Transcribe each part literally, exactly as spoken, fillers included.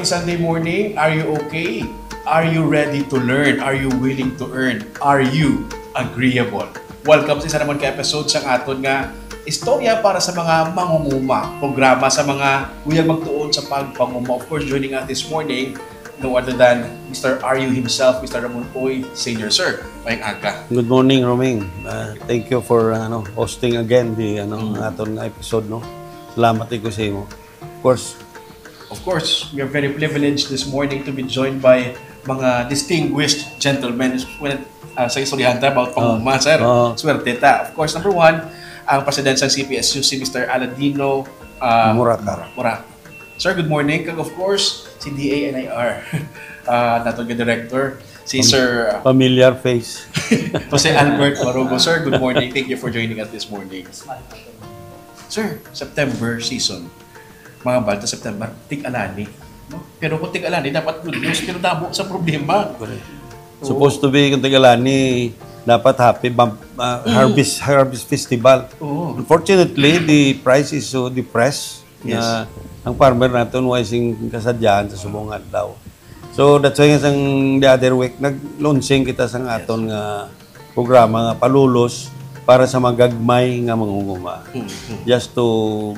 Sunday morning, are you okay? Are you ready to learn? Are you willing to earn? Are you agreeable? Welcome sa isa naman ka episode sang aton nga istorya para sa mga mangunguma, programa sa mga uyag magtuon sa pagpanguma. Of course, joining us this morning, no other than Mister Aryu himself, Mister Ramon Uy Senior. Sir, maayong aga. Good morning, Roming. Uh, thank you for, uh, ano, hosting again the, ano, Mm. aton episode, no? Salamat ko sa imo. Of course, Of course, we are very privileged this morning to be joined by mga distinguished gentlemen. Well, ah, sa istoryahan ta about panguma, sir. Oo. Swerte ta. Of course, number one, ang president sang C P S U, si Mister Aladino, ah, Murata. Murata. Sir, good morning. Kag of course, si D A N I R, ah, naton nga director, si Pam-, Sir, ah, familiar face. Jose Albert Marugo. Sir, good morning. Thank you for joining us this morning. Sir, September season. Mga balta September, tig-alani. No? Pero kung tig-alani, dapat good news. Pero damo sa problema. Correct. Oo. Supposed to be, kung tig-alani, dapat happy bam-, ah, Mm. harvest, harvest festival. Oo. Unfortunately, the price is so depressed Yes. na ang farmer naton way sing kasadyahan sa subong nga adlaw. So, that's why nga sang the other week, nag-launching kita sang Yes. aton nga programa nga palulos para sa magagmay nga mangunguma. Mm, mm. Just to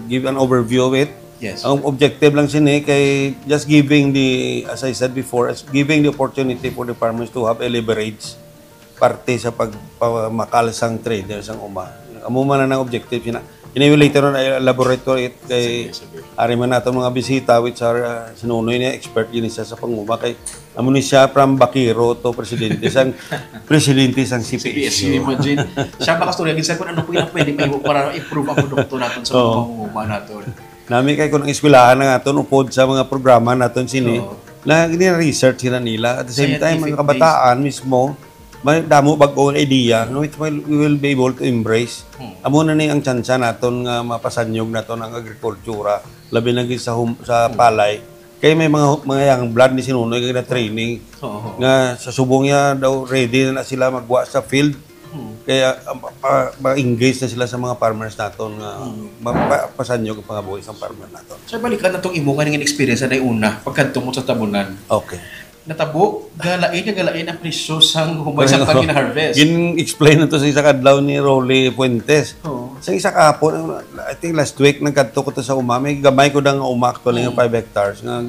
give an overview of it. Yes. Ang objective lang sini kay just giving the, as I said before, as giving the opportunity for the farmers to have a leverage parte sa pagpamakal sang trader sang uma. Amo man ang objective sina. Anyway, later on, I elaborate to it kay Sige, sige. ari man nato mga bisita, which are, uh, si Nonoy niya, expert gini siya sa panguma kay amo ni siya from bakero to presidente sang, presidente sang C P S U. C P S U, imagine. Siya makastorya gid sa kung ano po yung pwede mahimo para improve ang produkto naton sa Oo. mga panguma naton. Nami kay kung ang eskwelahan na naton upod sa mga programa naton sini, Oo. na gini-research sila nila. At the same time, Scientific mga kabataan mismo, may damo bag-o nga idea, no, which will, we will be able to embrace. Hmm. Amo na ni ang tsansa naton nga mapasanyog naton ang agrikultura, labi na gid sa hum-, sa Hmm. palay. Kay may mga, mga young blood ni si Nonoy nga na-training Oo. nga sa subong niya daw ready na sila magwa sa field. Hmm. Kaya, ah, ma-, ma-, ma-engage na sila sa mga farmers naton nga Hmm. ma-, ma-, pasanyog ang pangabuhi sa farmer naton. Sir, balikan na tong imo nga ning experience na una, pagkadto mo sa tabunan. Okay. Natabo, galain nga galain ang presyo sang humay sa Well, pag-harvest. Gin-explain na to sa isa ka adlaw ni Rolly Fuentes. Oo. Sa isa ka hapon, I think last week, nagkadto ko to sa uma. May gamay ko na nga uma, actually, nga Mm. five hectares, nga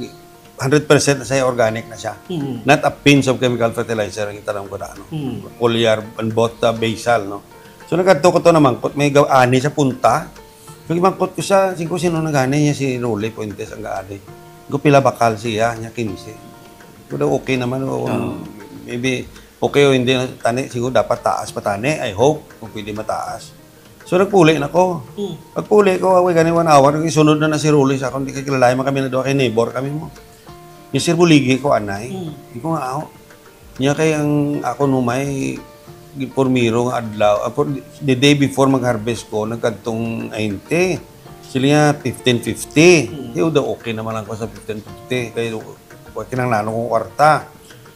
hundred percent na siya, organic na siya. Mm. Not a pinch of chemical fertilizer ang itanom ko na, ano. Mm. Foliar and both, uh, basal, no. So, nagkadto ko to na mangkot, may gaw-, ani sa punta. So, gimangkot ko siya, singko, "Sino nagani?" Niya, "Si Rolly Fuentes ang gaani." Ko, "Pila bakal siya?" Niya, "Quince." Ko daw, "Okay naman, o, Oo. maybe, okay o hindi, tani, siguro dapat taas pa tani, I hope, kung pwede mataas." So, nagpuli na ko. Hmm. Pagpuli ko, away gani one hour, isunod na na si Rolly sa akon, di kay kilala man kami na duha kay neighbor kami mo. Ni Sir Buligi ko, anay. Hmm. Di ko nga, aw. Niya kay ang ako numay, gi-, primero nga adlaw, ah, for the day before mag-harvest ko, nagkadtong ahente. Sila niya, fifteen fifty. Hmm. Di, daw okay naman lang ko sa fifteen fifty. Kay, wa kinahanglan kong kwarta.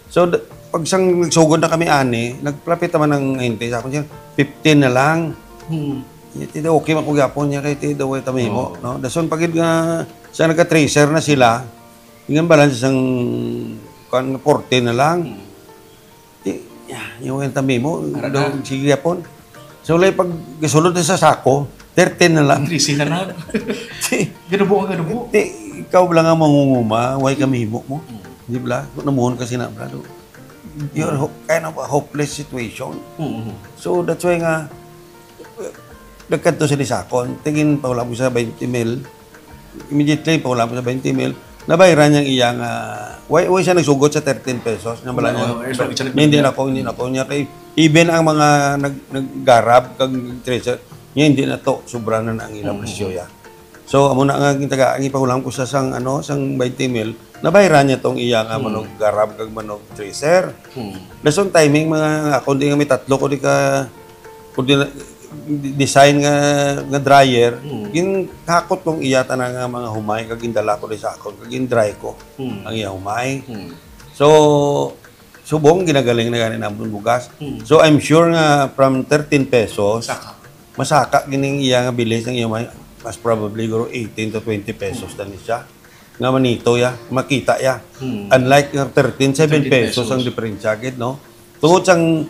So, d-, pag sang nagsugod na kami ani, nagpalapit naman ang ahente sa akon siya, "Fifteen na lang." Hmm. Niya, "Tita, okay man ko gyapon niya kay tita, way tamo mo," Oo. no? Dason pagid nga, sa nagka-tracer na sila, yung balance sang, kuwan, forty na lang. Hmm. Di, ya, yung way tamo mo, Ara daw, na. sige gyapon. So, like, pag gasulod na sa sako, thirteen na lang. Trese na lang. Di, Ganubo ang ganubo. di, ikaw lang ang mangunguma, way kami himo mo. Hmm. Di ba? Kung namuhon ka sina, bla, do. You're ho-, kind of a hopeless situation. Hmm. So, that's why nga, nagkadto sila sa akon. Tingin, pahulam ko sa twenty mil. Immediately, pahulam ko sa twenty mil. Nabayran niya ang iya nga, why, why siya nagsugod sa thirteen pesos? Nga bala Oo, niya, oo, yes, sir. "Hindi na ako, hindi na ako." Niya kay, even ang mga nag-, naggarab, kag tracer, niya, "Hindi na to, sobra na na ang ilang Mm. presyo, ya." So, amo na nga, ang taga, ang ipahulam ko sa sang, ano, sang twenty mil, nabayran niya tong iya nga Mm. manuggarab kag manugtracer. Mm. Dason timing, mga, ako, di nga may tatlo ko, di ka, ko di na, di-, design nga, nga dryer, Mm. ginhakot kong iya tanan nga mga humay, kag gindala ko di sa akon, kag gin-dry ko Mm. ang iya humay. Mm. So, subong ginagaling na gani namon bugas. Mm. So, I'm sure nga from thirteen pesos, Saka. masaka gining iya nga bilis ang iya humay, mas probably, guro, eighteen to twenty pesos Mm. na ni siya. nga manito ya, makita ya. Hmm. Unlike nga thirteen, seven pesos ang diferensya gid, no? Tungod sang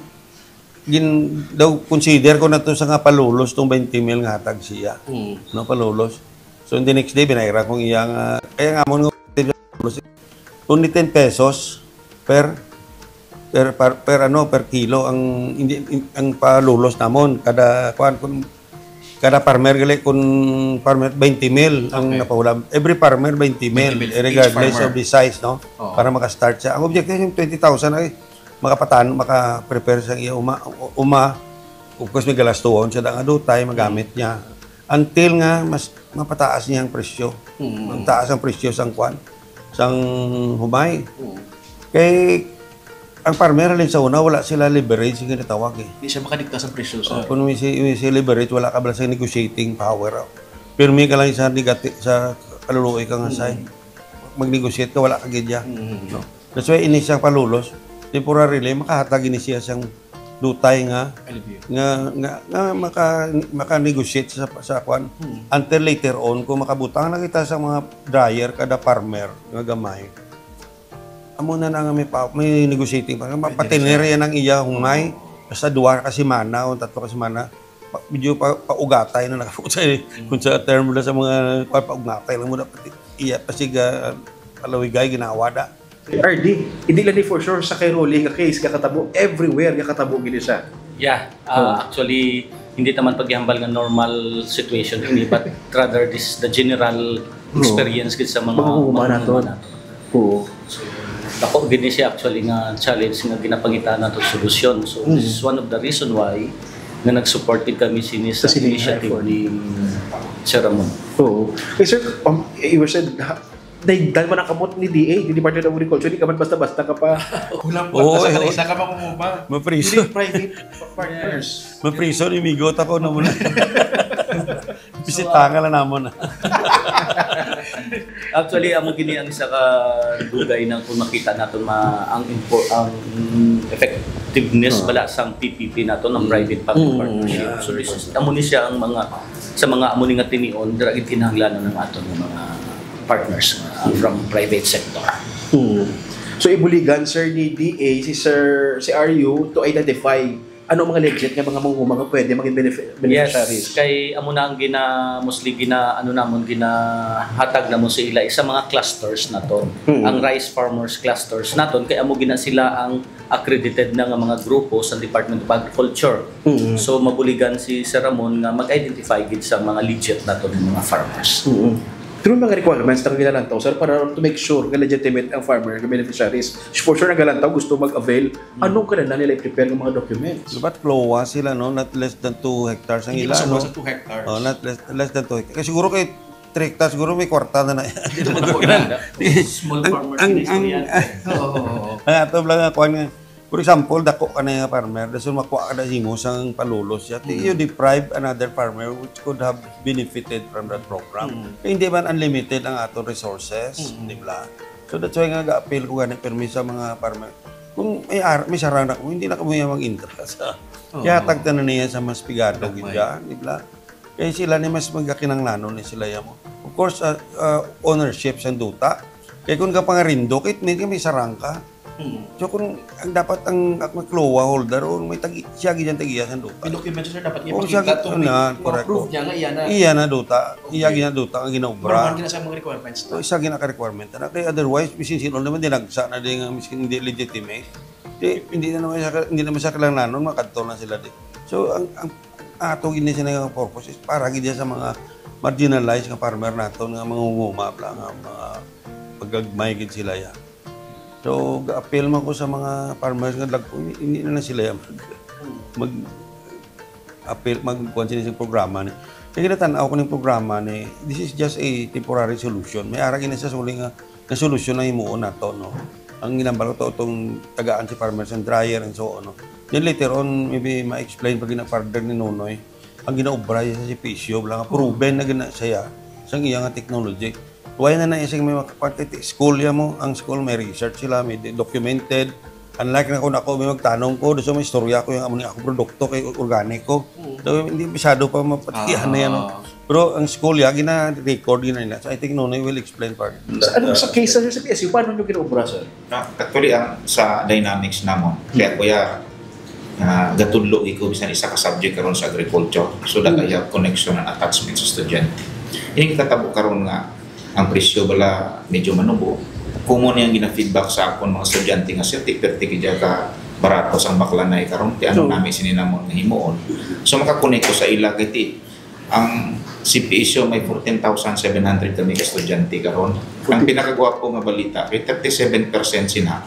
gin-, daw consider ko na to sa nga palulos tong twenty mil nga hatag siya. Hmm. No, palulos. So, in the next day, binayran kong iya nga, kaya nga mo nga, only ten pesos per, per, per, per, ano, per kilo ang, hindi, in-, ang palulos namon. Kada, kuan, kun, kada farmer, gali, kun farmer, twenty mil ang Okay. napahulam. Every farmer, twenty mil, twenty mil each regardless farmer. of the size, no? Oo. Para makastart siya. Ang objective yung twenty thousand ay makapatan, maka-prepare sa iya uma, uma. Of course, may galastuhon siya nga dutay, magamit niya. Until nga mas mapataas niya ang presyo. Mm. Ang taas ang presyo sang kwan, sang humay. Mm. Kay ang farmer halin sa una, wala sila leverage nga ginatawag eh. Di siya makadikta sa presyo, sir. Oh, kung may si, may si leverage, wala ka bala sa negotiating power. Oh. Pirmi ka lang sa negati-, sa kaluluoy ka nga Mm. side. Mag-negotiate ka, wala ka gid ya. Mm. No? That's why ini siyang palulos, temporarily, makahatag ini siya siyang dutay nga, Alibyo. nga, nga, nga maka-, maka-negotiate sa, sa kwan. Hmm. Until later on, kung makabutang na kita sa mga dryer kada farmer nga gamay, amo na na nga may pa-, may negotiating pa. Pwede Mapatiner na siya. yan ang iya humay. Oo. Basta duha ka semana o tatlo ka semana, pa-, medyo pa, paugatay na nakaputa eh. Mm. Kung sa term na sa mga pa, paugatay lang mo dapat iya pa siga palawigay ginawa da. R D, hindi lang ni for sure sa kay Rolly nga case, gakatabo everywhere, gakatabo gini siya. Yeah, uh, Oh. actually, hindi naman paghihambal nga normal situation ini, but rather this the general Oo. experience gid sa mga Mga human mga nato. human nato. Oo. So, dako gid ni siya actually nga challenge nga ginapangitaan nato solusyon. So, this is Mm. one of the reason why nga nag-support gid kami sini sa Sa sini initiative effort. ni Sir Ramon. Oo. Eh, sir, um, you said, ha, naigdan man ang kamot ni D A, ni Department of Agriculture, di ka man basta-basta ka pa. Kulang pa, Oo, basta eh, ka na oh. isa ka pa kumupa. Mapriso. Hindi private pa-, partners. Mapriso ni Migo, tako na muna. Bisita nga lang namon. Actually, amo gini ang isa ka dugay na kung makita naton ma-, ang impo-, ang effectiveness Ah. bala sang P P P naton, ang Mm. private public Mm. partnership. Yeah. So, this is, amo ni siya ang mga, sa mga amo ni nga tinion, dira gid kinahanglanon ang aton nga mga partners nga from private sector. Mm. So, ibuligan, sir, ni D A, si Sir, si R U to identify ano ang mga legit nga mga manghuhuma nga pwede maging benefi-, beneficiaries? Yes, kay amo na ang gina-, mostly gina-, ano namon, ginahatag namon sa ila, isa mga clusters naton. Mm. Ang rice farmers clusters naton, kay amo gina sila ang accredited na nga mga grupo sa Department of Agriculture. Mm. So, mabuligan si Sir Ramon nga mag-identify gid sa mga legit naton nga mga farmers. Mm. Through mga requirements na kailangan to, sir, para to make sure nga legitimate ang farmer, nga beneficiaries. For sure, nagalantaw, gusto mag-avail. Mm. Anong kailangan nila i-prepare ng mga documents? Dapat CLOA sila, no? Not less than two hectares ang Hindi ila, masama no? sa two hectares. Oh, not less, less than two hectares. Kasi siguro kay three hectares, siguro may kwarta na na. Hindi naman Wala. kwarta. Small Ang, farmers ang, in ang, istorya. Oo, oo, oo. ang ato lang nga, kuwan nga, for example, dako ka na nga farmer, dason makuha ka na himo sang palulos siya. Ti-, Mm. you deprive another farmer which could have benefited from that program. Mm. Kaya hindi man unlimited ang ato resources, Mm. di ba? So that's why nga ga-appeal ko gani, permi sa mga farmer. Kung may ar-, may sarang na, kung hindi na kamo mag-intra sa, Oo. kaya tagtanan niya sa mas pigado, Gagmay. gid yan, di ba? Kaya sila ni mas magakinanglanon ni sila yan mo. Of course, ah, ah, ownership sa duta. Kaya kung kapangarindo, kahit may, may sarang ka. Hmm. So kung ang dapat ang, ang CLOA holder, o may tagi, siya gid ang tagiya sa duta. May dokumento, sir, dapat niya Oo, siya ipakita gid, to, ano, ma-prove correct. niya nga iya na. Iya na duta. Iya Okay. gid ang duta ang ginaobra. Normal gid na sa mga requirements na. So, isa gid na ka-requirement na. Kaya otherwise, bisin sino naman, dinagsa na din nga miskin hindi legitimate. Di, hindi na naman siya, hindi naman siya kailangan nun, makadto na sila di. So, ang, ang ato gid ni sila nga purpose is para gid sa mga marginalized nga farmer naton nga mangunguma lang, nga mga pagagmay gid sila ya. So, ga-appeal man ko sa mga farmers nga dagko, hindi, hindi na lang sila ya mag, mag-appeal, magkuhan sila sa programa ni. Kaya ginatan-aw ko ning programa ni, this is just a temporary solution. May ara gid na sa suli nga, nga solusyon ang himuon nato, no? Ang ginambal ko to, itong tagaan si farmers and dryer and so on, no? Then later on, maybe ma-explain pag gina-further ni Nonoy, ang ginaobra sa C P S U, wala nga proven na gina-, siya, sa iya nga technology. Why na na isang may makakwantity? School ya mo, ang school may research sila, may di-, documented. Unlike na kung ako may magtanom ko, doon sa may istorya ko yung amo ni ako produkto kay organiko. Mm. So, hindi masyado pa mapatihan na yan, no? Ah. Pero ang school, ya, gina-record, gina nila. So, I think Nonoy will explain pa. Sa, ano, sa case, sir, sa P S U, paano nyo ginaobra, sir? Ah, actually, ang sa dynamics namon, kaya kuya, ah, gatudlo gyud ko bisan isa ka subject karon sa agriculture, so that I have connection and attachment sa estudyante. Ining katabo karon nga ang presyo bala medyo manubo, common yang gina-feedback sa akon mga estudyante nga, "Sir, ti perti gid ka barato sang baklanay karon, ti ano nami sini namon nga himuon?" So, makakonekto sa ila kay ti ang C P S U may fourteen thousand seven hundred kami ka estudyante karon. Ang pinakagwapo nga balita kay thirty-seven percent sina,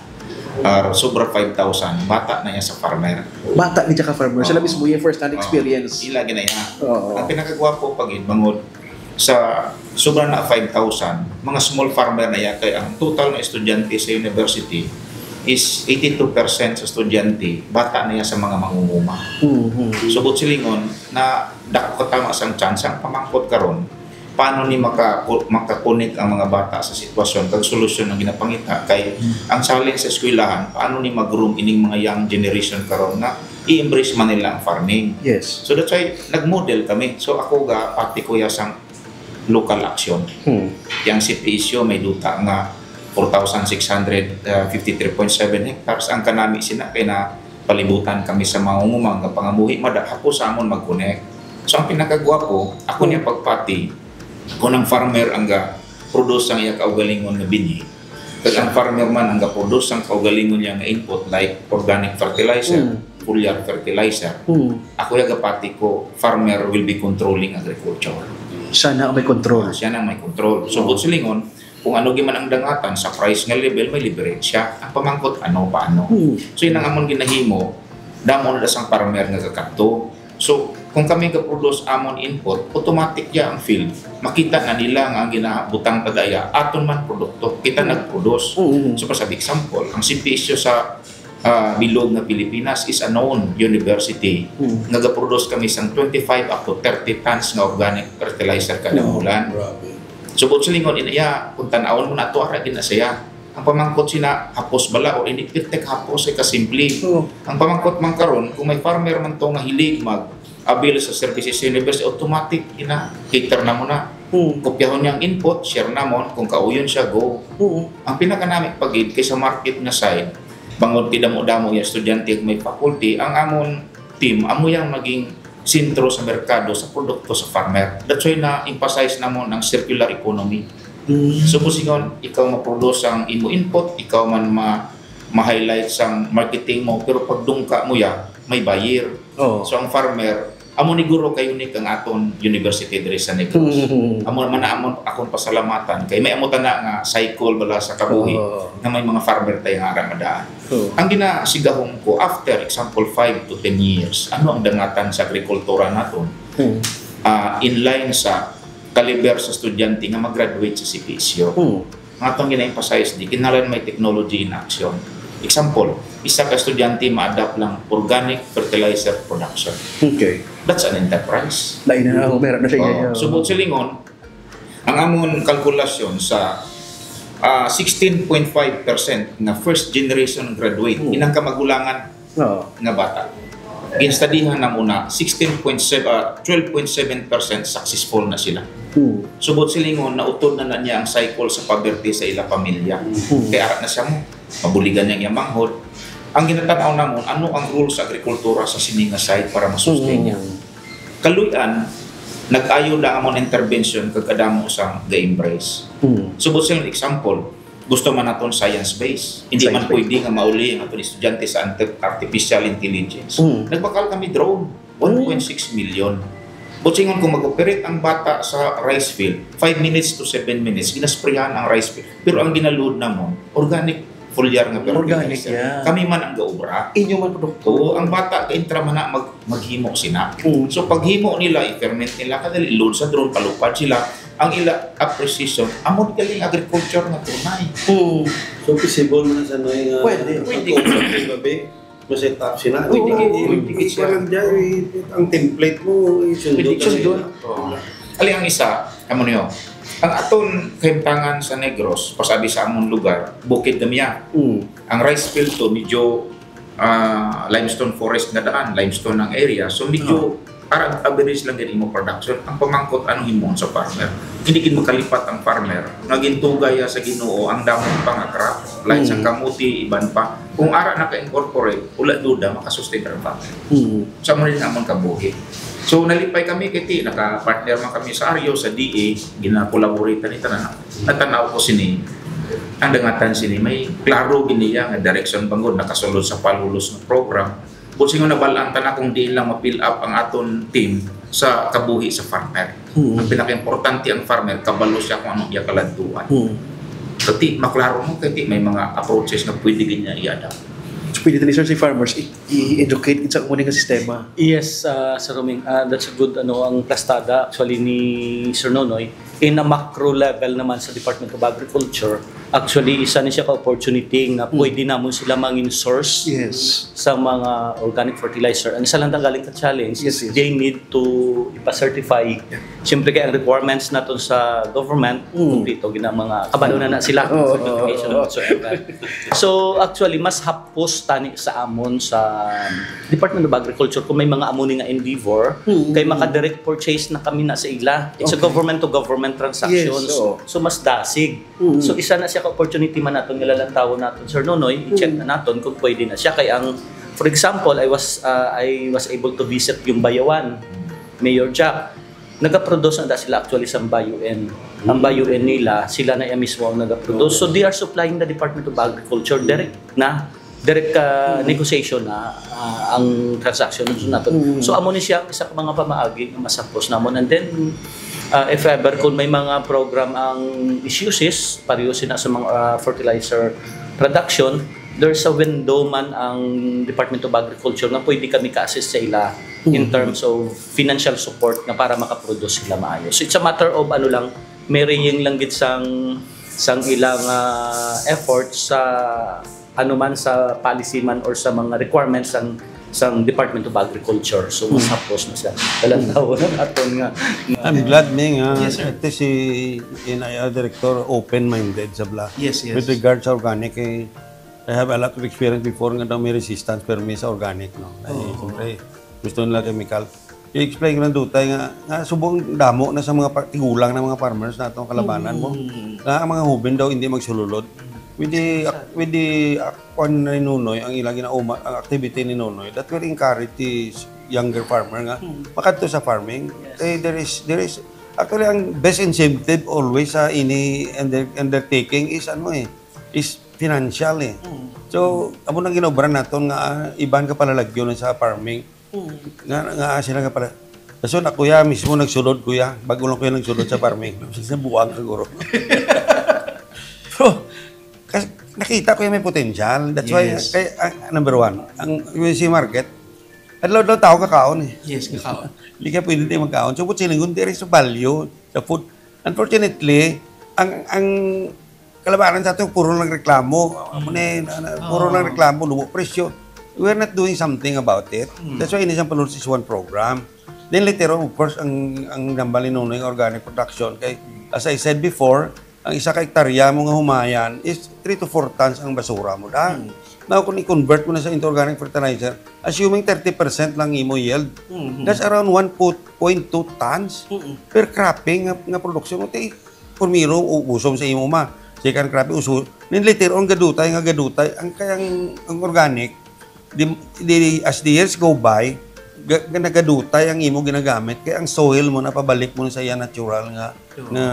or sobra five thousand, bata na iya sa farmer. Bata ni ka farmer, sila mismo yung first hand experience. Ila ginaya. Oo. Ang pinakagwapo pa gid, bangod sa sobra na five thousand, mga small farmer na iya, kay ang total nga estudyante sa university is eighty-two percent sa estudyante, bata na iya sa mga mangunguma. Mhm. So, buot silingon, na dako katama sang tsansa ang pamangkot karon, paano ni maka-, makakonek ang mga bata sa sitwasyon kag solusyon ang ginapangita? Kay ang challenge sa eskwelahan, paano ni mag-groom ining mga young generation karon nga i-embrace man nila ang farming? Yes. So that's why nag-model kami. So ako ga pati ko ya sang local action. Hmm. Yang C P S U may duta nga four thousand six hundred fifty-three point seven hectares. Ang kanami sina kay na palibutan kami sa mga umang nga pangamuhi, mada hapos sa amon mag-connect. So, ang pinakagwapo, ako niya pagpati, kung ang farmer ang ga-produce ang iya kaugalingon nga binhi, kag ang farmer man ang ga-produce ang kaugalingon niya nga input, like organic fertilizer, Mm. foliar fertilizer, Mm. ako niya gapati ko, farmer will be controlling agriculture. Siya na ang may control. Siya na ang may control. So, Oh. buot silingon, kung ano gyud man ang dangatan sa price nga level, may leverage siya. Ang pamangkot, ano, paano? Hmm. So, yun ang amon ginahimo, damo na sang farmer nga kakadto. So, kung kami ga-produce amon input, automatic ya ang field. Makita na nila nga ang ginabutang ta daya, aton man produkto, kita Hmm. nag-produce. Hmm. So, for example, ang C P S U sa ah, bilog nga Pilipinas is a known university Hmm. nga gaproduce kami sang twenty-five up to thirty tons nga organic fertilizer kada Oh, bulan. Grabe. So, buot silingon, ina iya, kung tan-awon mo na to, ara gid na siya. Ang pamangkot sina, hapos bala o hindi, pirtek hapos ay kasimple. Oh. Ang pamangkot man karon, kung may farmer man to nga hilig mag-avail sa services sa university, automatic, ina, cater na mo na. Hmm. Kopyahon niya ang input, share namon, kung kauyon siya, go. Oo. Ang pinakanami pa gid kay sa market nga side, bangod kay damo-damo yung estudyante ug may faculty, ang amon team amo yang maging sentro sa merkado sa produkto sa farmer. That's why na-emphasize namon ang circular economy. Mm. So, kung singon, ikaw ma-produce ang imo input, ikaw man ma-, ma-highlight sang marketing mo, pero pagdungka mo ya, may buyer. Oo. So, ang farmer, amo ni guro kay unique ang aton university diri sa Negros. Mm. Amo man na amon akong pasalamatan kay may amo tana nga cycle bala sa kabuhi Oo. nga may mga farmer tayo nga ara madaan. Oo. Ang ginasigahom ko, after example, five to ten years, ano ang dangatan sa agrikultura naton? Mm. Ah, in line sa kaliber sa estudyante nga mag-graduate sa C P S U. Mm. Ang atong gina-emphasize di, kinahanglan may technology in action. Example, isa ka estudyante ma-adapt lang organic fertilizer production. Okay. That's an enterprise. Lain na, meron na siya, Oh, yeah. So, buot silingon, ang amon kalkulasyon sa, ah, sixteen point five percent nga first generation graduate, Hmm. inang kamagulangan Oo. nga bata. Ginstadihan na muna, sixteen point seven, ah, twelve point seven percent successful na sila. Hmm. So, buot silingon, nautod na, na niya ang cycle sa poverty sa ila pamilya. Hmm. Kaya ara na siya mo, mabuligan niya ang iyang manghod. Ang ginatanaw namon, ano ang role sa agrikultura sa sini nga side para masustain niya? Hmm. Kaluy-an, nag-ayo lang amon intervention kag kadamo sang ga-embrace. Hmm. So, buot silingon, example, gusto man naton science-based. Hindi man Science-based. pwede nga mauli ang aton estudyante sa ante-, artificial intelligence. Mm. Nagbakal kami drone, Mm. one point six million. Buot silingon, kung mag-operate ang bata sa rice field, five minutes to seven minutes, ginasprayan ang rice field. Pero ang ginaload namon, organic foliar nga Organic, fertilizer. yeah. Kami man ang gaobra. Inyo man produkto. Oo, ang bata, kaintra man na mag-, maghimo sina. Mm. So, paghimo nila, i-ferment nila, kadali, load sa drone, palupad sila. Ang ila appreciation, amo ni galing agriculture nga tunay. Hmm. So, feasible man sa may, uh, Pwede. Pwede. Pwede. Babi, ma-set up sila. Pwede Oo, gid. Pwede gid siya. Parang dyan, eh, ang template mo, isundo Pwede ka sundon. Nila. Oo. Ali ang isa, amo niyo, ang aton kahimtangan sa Negros, pasabi sa amon lugar, bukid kami, ah. Hmm. Ang rice field to, medyo, ah, limestone forest nga daan, limestone ang area. So, medyo Oo. Para average lang gid imo production. Ang pamangkot, anong himuon sa farmer? Hindi gid makalipat ang farmer nga gintugay sa Ginoo ang damo pa nga crop, like sa Mm. kamuti, iban pa. Kung ara naka-incorporate, wala duda, makasustain ang farmer. Mm. Sa mo rin amon kabuhi. So, nalipay kami kay ti, naka-partner man kami sa Aryo, sa D A, gina-collaborate na nita na. Natanaw ko sini, ang dangatan sini, may klaro gid niya nga direction bangod, nakasulod sa palulos nga program. Kung singon nabal-an ta na kung diin lang ma-fill up ang aton team sa kabuhi sa farmer. Hmm. Ang pinakaimportante ang farmer, kabalo siya kung anong iya kaladtuan. Hmm. Kati, maklaro mo, kati may mga approaches nga pwede gid niya i-adapt. So, pwede din, sir, si farmers i-, i-educate sa kung ano nga sistema. Yes, ah, Sir Roming, ah, that's a good, ano, ang plastada actually ni Sir Nonoy. In a macro level naman sa Department of Agriculture, actually, isa ni siya ka opportunity nga Hmm. pwede namon sila mangin source Yes. sa mga organic fertilizer. Ang isa lang ang galing ka challenge Yes, is yes. they need to ipa-certify. Yeah. Siyempre, kay ang requirements naton sa government, Hmm. kumpleto gid ang mga kabalo na na sila, Oo, certification oo, oo. whatsoever. So, actually, mas hapos tani sa amon sa Department of Agriculture kung may mga amo ni nga endeavor, Hmm. kay maka-direct purchase na kami na sa ila. It's a Okay. government-to-government transactions. Yes, oo. So, mas dasig. Mm. So, isa na siya ka opportunity man naton nga lalantawon naton, Sir Nonoy, i-check Mm. na naton kung pwede na siya. Kay ang, for example, I was, uh, I was able to visit yung Bayawan, Mayor Jack. Nagaproduce na da sila actually sa Bayuan. Ang Mm. Bayuan nila, sila na iya mismo ang nagaproduce. So, they are supplying the Department of Agriculture direct na, direct, uh, Mm. negotiation na, uh, ang transaction naton. Mm. So, amo ni siya ang isa ka mga pamaagi nga masapos namon. And then, uh, if ever kung may mga program ang issues, pareho sina sa mga, uh, fertilizer production, there's a window man ang Department of Agriculture nga pwede kami ka-assist sa ila in Mm. terms of financial support na para makaproduce sila maayo. So, it's a matter of, ano lang, marrying lang gid sang, sang ilang, ah, effort sa, ano man, sa policy man or sa mga requirements sang, sang Department of Agriculture. So, mas Mm. hapos na siya. Dalandaw na naton nga, nga I'm glad, Ming, ah, Yes, sir. at least si N I R Director open-minded sa bla. Yes, yes. With regard sa organic, eh, I have a lot of experience before nga daw may resistance permi sa organic, no? Ay, Oo. siyempre, gusto nila chemical. I-explain ko lang, Dutay, nga, nga subong damo na sa mga par-, tigulang na mga farmers na itong kalabanan mo. Mm. Nga ang mga hubin daw hindi magsululod. With the, with the, uh, kwan ni Nonoy, ang ilang ginauma, ang activity ni Nonoy, that will encourage the younger farmer nga Mm. makadto sa farming. Yes. Eh, there is, there is, actually, ang best incentive always sa any under-, undertaking is, ano eh, is financial eh. Mm. So, amo nang ginobra naton nga, ah, iban ka palalagyo na sa farming. Mm. Nga, nga sila nga pala. Kaso na kuya mismo nagsulod, kuya. Bago lang kuya nagsulod sa farming. Sa buwang siguro. Pero, kas-, nakita ko yung may potential. That's why, Yes. kay, ah, number one, ang U S C market, adlaw-adlaw tao kakaon eh. Yes, kakaon. Hindi ka pwede di magkaon. So, but silingon, there is a value sa food. Unfortunately, ang, ang kalabanan sa ato, puro lang reklamo. Amo Mm. na, na, na, puro Oo. lang reklamo, lumo presyo. We're not doing something about it. Mm. That's why ini sang Palulos is One program. Then later on, of course, ang, ang nambal ni Nonoy nga organic production. Kay, as I said before, ang isa ka hektarya mo nga humayan is three to four tons ang basura mo da. Mm. Now, kung i-convert mo na sa into organic fertilizer, assuming thirty percent lang imo yield, Mm-hmm. that's around one point two tons Mm-mm. per cropping nga, nga production mo. Ti, primero, u-, usom sa imo ma. Second cropping, uso. Then later on, gadutay nga gadutay. Ang kayang, ang organic, di, di, as the years go by, ga-, ga-, nagadutay ang imo ginagamit. Kaya ang soil mo, napabalik mo na sa iya natural nga, Sure. nga,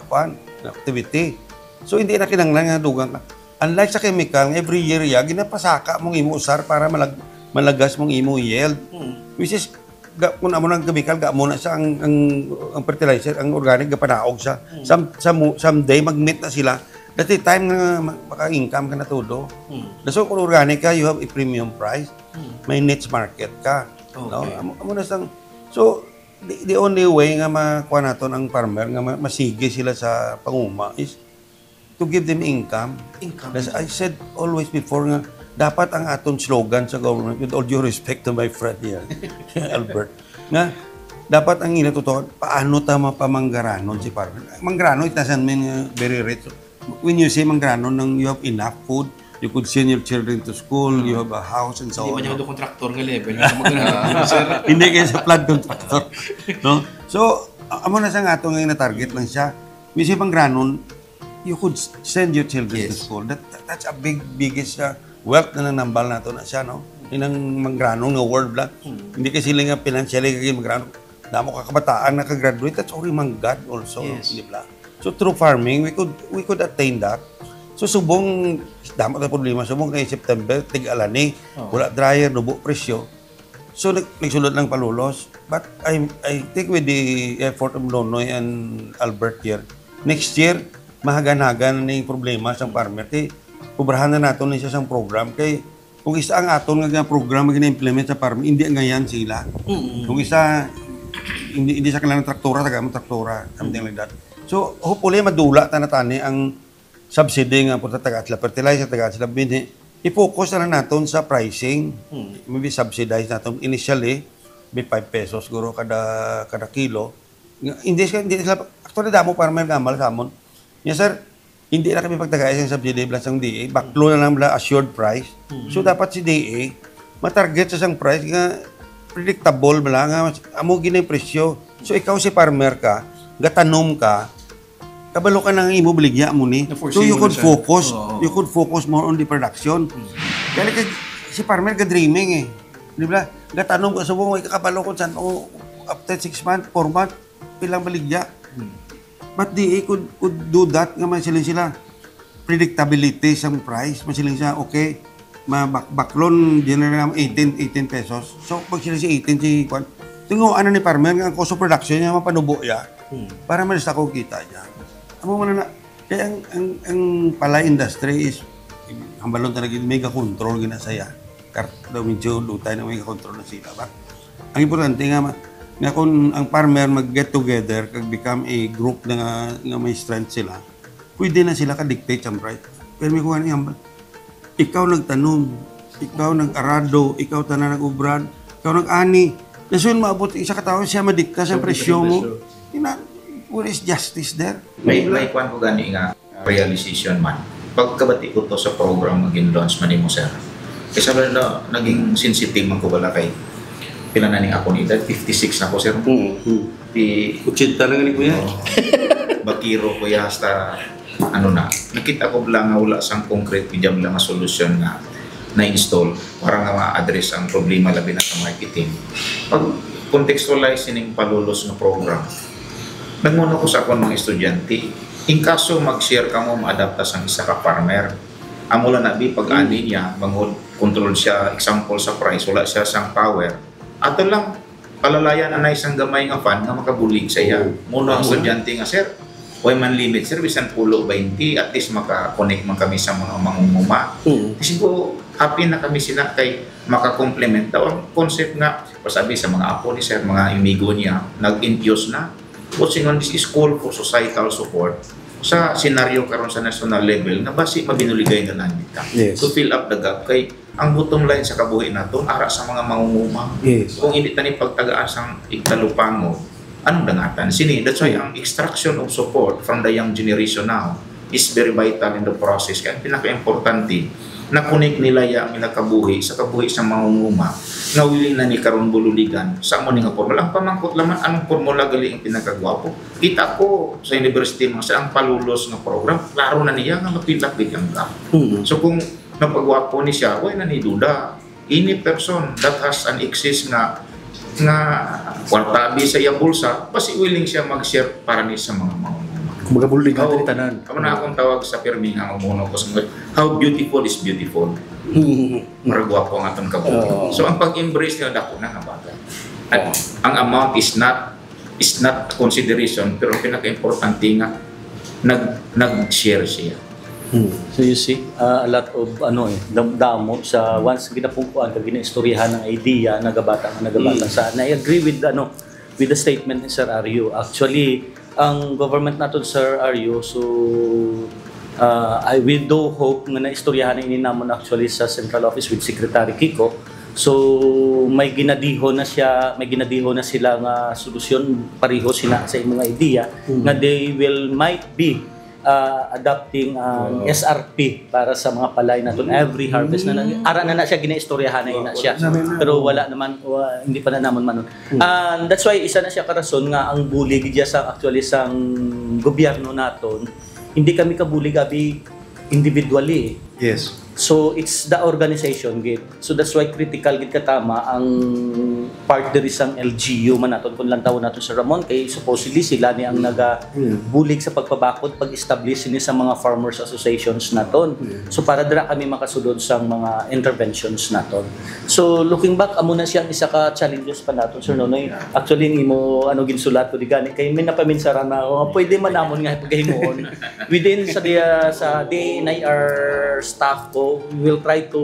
kuan, nga activity. So, hindi na kinahanglan nga dugang ka. Unlike sa chemical, every year ya, ginapasaka mong imo usar para malag-, malagas mong imo yield. Mm. Which is, ga-, kung amo nang chemical, ga mo na sa ang, ang, ang fertilizer, ang organic, gapanaog sa, Mm. some, some, someday, mag-meet na sila. That's the time nga ma-, maka-income ka na todo. Mm. So, kung organic ka, you have a premium price. Mm. May niche market ka. No? Okay. Amo, amo na sang, so, the, the only way nga makuha naton ang farmer, nga ma-, masigi sila sa panguma is to give them income. Income. As I said always before nga, dapat ang aton slogan sa government, with all due respect to my friend here, Albert, nga dapat ang ila totoo, paano ta mapamanggaranon si farmer? Manggaranon, it doesn't mean, uh, very rich. When you say manggaranon, nang you have enough food, You could send your children to school, you have a house and so Hindi man on. Yung kontraktor nga level. Sa mga sir. Hindi kayo sa flood contractor. No? So, a- amo na sa nga ato nga na-target lang siya. Misi pang granon, you could s- send your children to Yes. school. That, that- that's a big, biggest uh, wealth na nanambal nato na siya, no? Inang manggranon nga word lang. Hindi kasi sila nga financially kay manggranon. Damo ka kabataan nakagraduate, that's already manggad also, Yes. di ba? So through farming, we could we could attain that. So subong damo na problema, subong kay September, tig-alani, Oh. wala dryer, nubo presyo. So nag nagsulod lang palulos. But I I think with the effort of Nonoy and Albert here, next year, mahagan-hagan na yung problema sa farmer. Kay, kubrahan na nato na siya sa program. Kay, kung isa ang aton nga program nga gina-implement sa farm, hindi ngayon sila. Kung isa, hindi, hindi sa kailangan traktora, taga mo traktora, something like that. So, hopefully, madula ta na tani ang subsidy nga punta taga sila fertilizer, taga sila binhi. I-focus na lang naton sa pricing. Maybe subsidize naton initially, may five pesos guro kada kada kilo. Nga, hindi sila, hindi sila, actually, damo farmer nga amal sa amon. Nga, sir, hindi na kami pagtagais ang subsidy plus ang D A. Baklo na lang bala assured price. So, dapat si D A, matarget sa isang price nga predictable bala nga mas- amo gini ang presyo. So, ikaw si farmer ka, gatanom ka, kabalo ka na nga imo baligya mo ni. Na for So, you sure, could sir. focus, Oo. you could focus more on the production. Kaya like, si farmer ka dreaming eh. Di ba? Gatanom ka subong, way ka kabalo kung saan, o after six months, four months, pilang baligya. But D A could, could do that nga masiling sila predictability sa price. Masiling siya, okay, ma bak baklon, general naman eighteen, eighteen pesos. So, pag sila si eighteen, si kwan, tungo ano ni farmer, nga ang cost of production niya, mapanubo ya, para mas ako kita niya. Amo man na, kaya ang, ang, ang palay industry is, hambalon talaga, mega control gina saya. Kar daw medyo dutay na mega control na sila. But, ang importante nga, ma- nga kung ang farmer mag-get together, kag become a group na nga, nga may strength sila, pwede na sila ka-dictate sa price. Pero may kuha niya, ikaw nagtanom, ikaw nag-arado, ikaw tanan nag-ubran, ikaw nag-ani. Dason maabot isa ka tawo siya madikta sa presyo mo. Ina, where is justice there? May, may kwan ko gani nga realization man. Pagkabati ko to sa program nga gin-launch man nimo, sir. Kay sa na, naging sensitive man ko bala kay pila na ning akon edad, fifty-six na ko, sir. Hmm. Di, Ochenta na gani, kuya. oh, bakiro ko ya hasta ano na. Nakita ko lang nga wala sang concrete, medium lang nga solusyon nga na-install para nga ma-address ang problema labi na sa marketing. Pag contextualize sining palulos nga program, nagmuno ko sa akon mga estudyante, in kaso mag-share kamo, maadapta sang isa ka farmer. Amo lang na bi pag-ani niya, bangod control siya, example sa price, wala siya sang power. Ato lang, palalayan anay sang gamay nga fund nga makabulig sa iya. Muno ang estudyante nga, "Sir, way man limit, sir, bisan pulo, baynte, at least maka-connect man kami sa mga mangunguma." Kasi ko, happy na kami sila kay maka-complement daw ang concept nga, pasabi sa mga apo ni sir, mga amigo niya, nag-induce na. But singon, this is call for societal support sa senaryo karon sa national level nga basi mabinuligay na lang kita Yes. to fill up the gap kay ang bottom line sa kabuhi naton ara sa mga mangunguma. Yes. Kung hindi tani pagtagaan sang igtalupango, anong dangatan? Sini, that's why ang extraction of support from the young generation now is very vital in the process. Kaya ang pinaka-importante, na-connect nila ya ang ilang kabuhi sa kabuhi sa mangunguma nga willing na ni karon bululigan sa amo ni nga formal. Ang pamangkot lamang, anong formula gali ang pinakagwapo? Kita ko sa university, mga sa ang palulos nga program, klaro na niya nga mapilapit ang gap. Hmm. So kung napagwapo ni siya, way na ni duda. Any person that has an excess nga nga kwarta abi sa iyang bulsa, basi willing siya mag-share para ni sa mga mangunguma. Kumbaga, buligan Oh, ni tanan. Amo na akong tawag sa pirmi nga umuno ko sa mga, "How beautiful is beautiful." Hmm. Para gwapo ang atong kabuhi. Oo. So ang pag-embrace nila dako na nga bagay. At ang amount is not is not consideration, pero ang pinaka-importante nga nag nag-share siya. Hmm. So you see, uh, a lot of ano eh, dam- damo sa once ginapungkuan ka ginaistoryahan ng idea, nagabata nga nagabata sa, and I agree with ano with the statement ni Sir Ario. Actually, ang government naton, Sir Ario, so uh, I we do hope nga naistoryahan ini namon actually sa central office with Secretary Kiko. So may ginadihon na siya, may ginadihon na sila nga solusyon pareho sina sa imong idea nga they will might be uh, adopting ang S R P para sa mga palay naton every harvest na nang ara na na siya ginaistoryahan na ina siya. Pero wala naman, wa- hindi pa na namon manon. And that's why isa na siya karason nga ang bulig diya sa actually sang gobyerno naton, hindi kami kabulig abi individually. Yes. So it's the organization gid. So that's why critical gid katama ang part diri sang L G U man naton kung lantawon naton sa Ramon kay supposedly sila ni ang nagabulig sa pagpabakod, pag-establish ni sa mga farmers associations naton. So para dira kami makasulod sang mga interventions naton. So looking back, amo na siya ang isa ka challenges pa naton, Sir Nonoy. Actually, ang imo ano ginsulat ko di gani kay may napaminsaran na ako nga pwede man namon nga paghimuon within sa diya sa D N I R staff ko, we will try to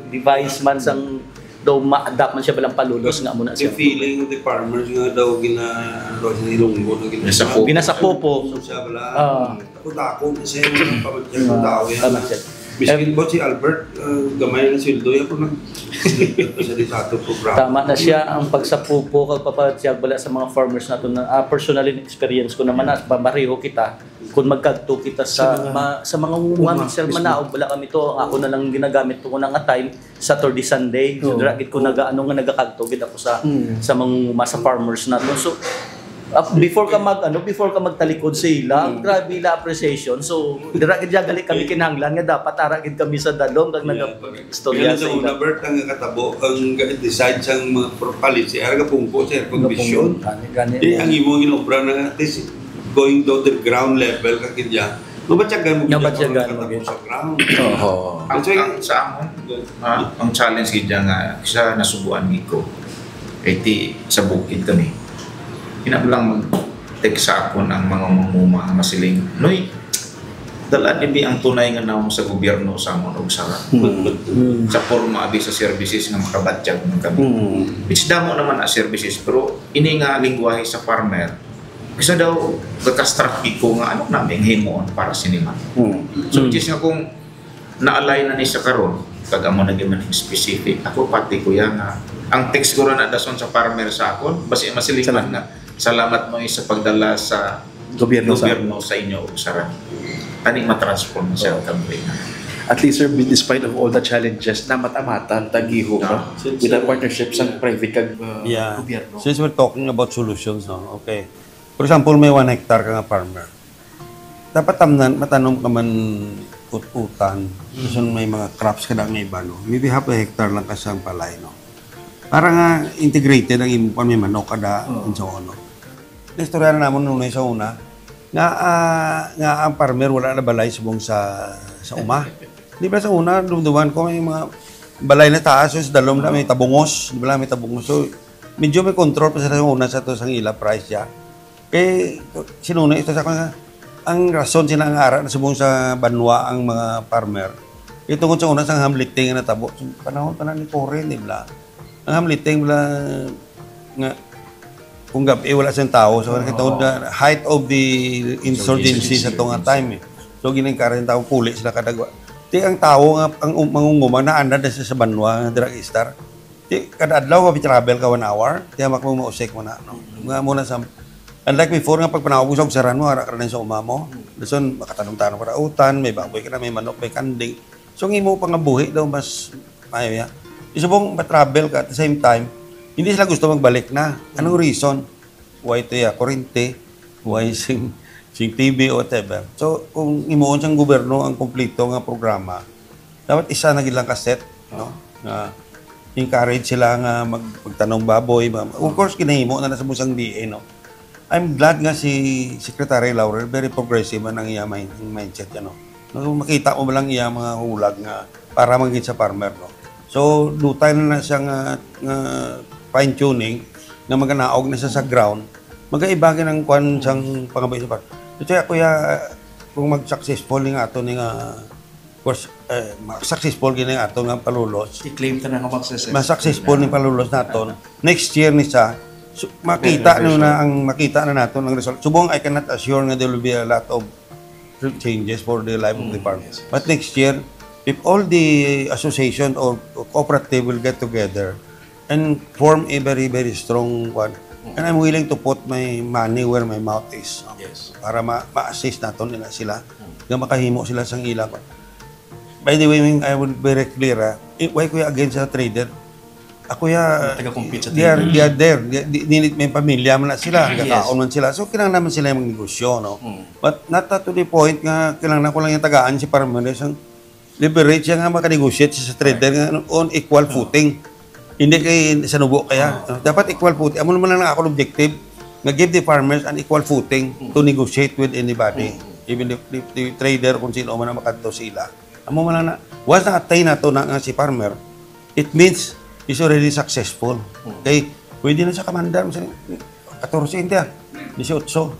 devise man sang daw ma-adapt man siya balang palulos nga amo na The siya. Feeling of the farmers nga daw gina ano daw sa ilunggo na gina Ginasapopo. Siya bala. Ah. Takot-takot kasi yung pamagyan ng tao yan. Tama siya. Miskin po si Albert, uh, gamay na sweldo yan pero nag-sleep sa di sa ato programa. Tama na siya ang pagsapupo kag papatyag bala sa mga farmers nato na ah, personally experience ko naman na pareho kita kung magkadto kita sa ma, sa mga uma, sir, manaog bala kami to, ako na lang ginagamit ko na nga time Saturday, Sunday. So dira gid ko naga ano nga nagakadto gid ako sa sa mga uma, sa farmers nato. So ah, before ka mag ano, before ka magtalikod sa ila, grabe ila appreciation. So dira gid gali kami kinahanglan nga dapat ara gid kami sa dalom kag naga istorya Kaya sa sa una, ila. Bert, ang katabo, ang decide sang mga pro- policy, ang kapungko sa air condition. Gani, gani. Di, ang imo ginobra na nga, at least, going down to the ground level, kakidya, mabatyagan mo Mabatyagan gid mo ang gid. Sa ground. Oho. Ang, Kasi- ang sa amon, ah, ang challenge gid dyan nga, sa nasubuan gid ko, kay ti sa bukid kami. Kinahanglan mag-text sa akon ang mga manguma nga masiling, "Noy, dala dibi ang tunay nga nawong sa gobyerno sa amon og sara." Sa forma abi sa services nga makabatyag man kami. Hmm. Which damo naman ang services, pero ini nga lingwahe sa farmer, isa daw gakastrap gid ko nga ano namin himuon para sini man. Hmm. So, which is nga kung naalay na ni sa karon, kag amo na gyud man specific. Ako pati ko yan nga ang text ko na dason sa farmer sa akon, basi masiling man nga salamat mo sa pagdala sa Gobyerno sa gobyerno sa inyo og sara. Ani matransform siya ang kampo na. At least, sir, despite of all the challenges, namata-mata ang tagihon, no? Since, With the uh, partnership sa private kag uh, Yeah. gobyerno. Since we're talking about solutions, no? Okay. For example, may one hectare ka nga farmer. Dapat tamnan, matanom ka man ut-utan. Kasi may mga crops ka na nga iba, no? Maybe half a hectare lang ka sa palay, no? Para nga integrated ang imo pa, may manok ka da, and so on, no? Naistorya na namon nung sa una, nga, ah, nga ang farmer wala na balay subong sa, sa uma. Di ba sa una, dumduman ko may mga balay na taas, so sa dalom na may tabungos, di ba may tabungos. So, medyo may control pa sila sa una sa to, sa ila price siya. Kay, sinuna ito sa akon nga, ang rason sila nga ara na subong sa banwa ang mga farmer. Kay tungod sa una sa hamliting nga natabo, sa panahon pa na ni Cory, di ba? Ang hamliting, wala nga, kung gabi, wala siyang tao. So, kaya tungod na height of the insurgency sa tunga time eh. So, ginangkara yung tao, puli sila kadagwa. Di ang tao nga, ang um, mangunguma, naanad na siya sa banwa, nga drug star. Di, kada adlaw, ka travel ka one hour, di hamak mo mausik mo na, no? Nga mo na sa, unlike before nga pagpanawag mo sa ugsaran mo, ara ka na sa uma mo. Dason, makatanong-tanong ka na utan, may baboy ka na, may manok, may kanding. So, ang imo pangabuhi daw mas maayo ya. Isubong ma-travel ka at the same time, hindi sila gusto magbalik na. Anong reason? Why to ya? Kurente, why sing, sing T V or whatever. So, kung imuon sang gobyerno ang kompleto nga programa, dapat isa na gid lang ka set, no? Nga encourage sila nga mag, magtanom baboy. Ma- Of course, ginahimo na na sa busang D A, no? I'm glad nga si Secretary Laurel, very progressive man ang iya mind, mindset, ano. No, makita mo ba lang iya mga hulag nga para man gid sa farmer, no? So, dutay na na siya nga, nga fine-tuning nga maganaog na siya sa ground. Magaiba gid ang kwan sang pangabuhi sa farmer. Ito ako ya, kung mag-successful ni nga ato ni nga, of course, eh, ma- successful gid ang ato nga palulos. I-claim ta na nga mag-success. Mas successful ni palulos naton. Next year ni sa so, makita Better nyo na result. ang makita na naton ang result. Subong, I cannot assure nga there will be a lot of changes for the life of the farm. But next year, if all the association or cooperative will get together and form a very, very strong one, And I'm willing to put my money where my mouth is. Yes. Para ma- ma-assist naton nila sila. Nga makahimo sila sang ila. By the way, Ming, I would be very clear, ah. Eh, why ko ya against sa trader? Ako ya, Taga-compete sa they are, trader. They are there. They, they, they, may pamilya man na sila. Yes. Nagkakaon man sila. So, kinahanglan man sila yung magnegosyo, no? Mm. But not to the point nga kinahanglan ko lang yung tagaan si farmer. Isang leverage siya nga makanegotiate siya sa trader nga on equal footing. Hindi kay sanubo kaya. Dapat equal footing. Amo naman lang ang akong objective nga give the farmers an equal footing to negotiate with anybody. Even the, the, the trader kung sino man ang makadto sila. Amo man lang na, once na-attain nato na nga si farmer, it means he's already successful. Okay? Pwede na sa commander, sa katorse, hindi ah. Dieciocho.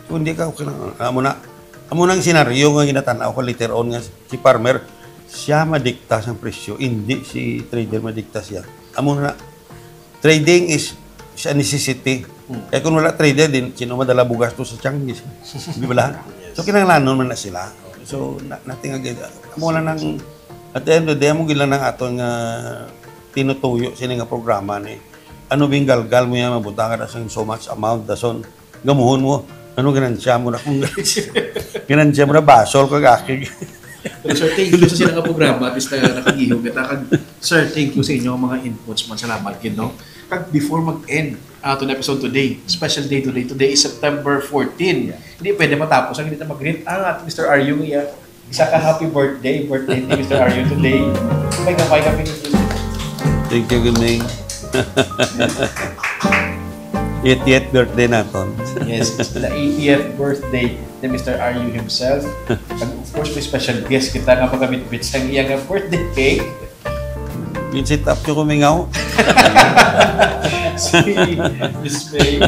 Kung hindi ka, okay lang. Amo na. Amo na ang senaryo nga ginatanaw ko later on nga si farmer, siya madikta sa presyo, hindi si trader madikta siya. Amo na. Trading is, is a necessity. Kaya kung wala trader, din, sino madala bugas to sa Changi? Di ba lang? So, kinahanglanon man na sila. So, na, nothing against. Amo na nang, at the end of the day, amo gila nang aton nga tinutuyo sini nga programa ni. Ano bing galgal mo yan, mabutang ka na sang so much amount, dason, gamuhon mo. Ano ganansya mo na kung ganansya mo na basol kag akig? Pero sir, thank you sa sila nga programa. At least na nakagihog kita. Kag, sir, thank you sa inyong mga inputs man. Salamat gid, no? Kag before mag-end ato na episode today, special day today. Today is September fourteen. Hindi pwede matapos ang hindi na mag-greet ang at Mister Aryu nga isa ka happy birthday, birthday ni Mister Aryu today. May gamay kami ni Thank you, Guming. eightieth birthday naton. Yes, it's the eightieth birthday ni Mister Aryu himself. And of course, may special guest kita nga magamit-bit sa iya nga birthday cake. Gin-set up nyo kumingaw. Si Miss May.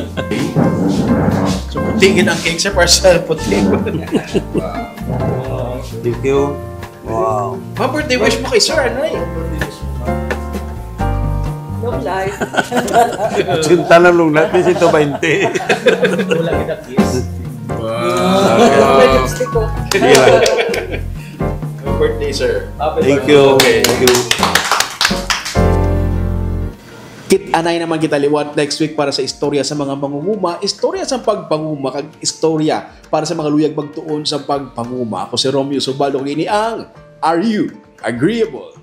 So, puti gid ang cake, sir, para sa puti. Thank you. Wow. Ma, birthday wish mo kay sir, ano eh? Long life. Sinta na lung natin si twenty. Wala kita kiss. May lipstick ko. Sige lang. Happy birthday, sir. Thank you. Thank you. Kit-anay naman kita liwat next week para sa istorya sa mga mangunguma, istorya sa pagpanguma, kag istorya para sa mga luyag magtuon sa pagpanguma. Ako si Romeo Subaldo, kag ini ang Are You Agreeable?